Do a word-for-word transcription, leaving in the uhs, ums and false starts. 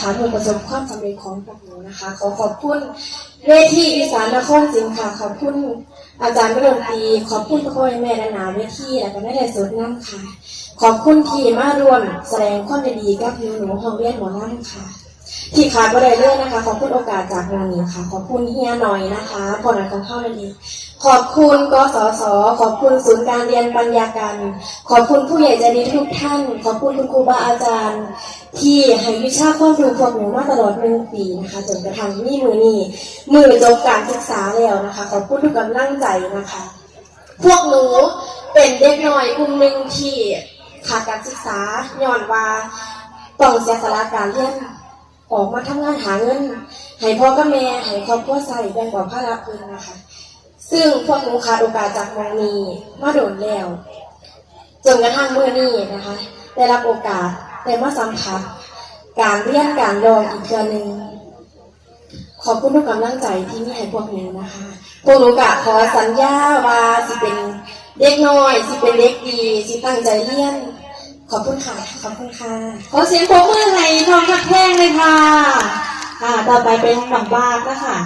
ค่ะ มือประสบความสำเร็จของพวกหนูนะคะ ขอขอบคุณเวทีอีสานนครศิลป์ค่ะ ขอบคุณอาจารย์นักดนตรี ขอบคุณพ่อแม่ด้านหน้าเวที แล้วก็ในไลฟ์สดนำค่ะ ขอบคุณที่มาร่วมแสดงความยินดีกับหนูหนูห้องเรียนหมอลำค่ะ ที่ขาดบ่ได้เลยนะคะ ขอบคุณโอกาสจากหมู่นี้ค่ะ ขอบคุณเฮียหน่อยนะคะ พ่อหน่อยของเฮานั่นเอง ขอบคุณ กสศ ขอบคุณศูนย์การเรียนปัญญาการ ขอบคุณผู้ใหญ่ใจดีทุกท่าน ขอบคุณคุณครูบาอาจารย์ ที่ให้วิชาความรู้พวกหนูมาตลอดหนึ่งปีนะคะ จนกระทั่งมีมื้อนี้ มื้อจบการศึกษาแล้วนะคะ ขอบคุณทุกกำลังใจนะคะ พวกหนูเป็นเด็กน้อยกลุ่มหนึ่งที่ขาดการศึกษา ย้อนว่าต้องเสียสละการเรียน ออกมาทำงานหาเงิน ให้พ่อกับแม่ ให้ครอบครัวใช้ แบ่งเบาภาระเพิ่นนะคะ ซึ่งพวกหนูขาดโอกาสจากหม่องนี้มาโดนแล้ว จนกระทั่งมื้อนี้นะคะ ได้รับโอกาส ได้มาสัมผัส การเรียนการร้องอีกเทื่อหนึ่ง ขอบคุณทุกกำลังใจที่มีให้พวกหนูนะคะ พวกหนูก็ขอสัญญาว่าสิเป็นเด็กน้อย สิเป็นเด็กดี สิตั้งใจเรียน ขอบคุณค่ะ ขอบคุณค่ะ ขอเสียงปรบมือให้น้องฮักแพงเลยค่ะ อ่า ต่อไปเป็นน้องบาสนะคะ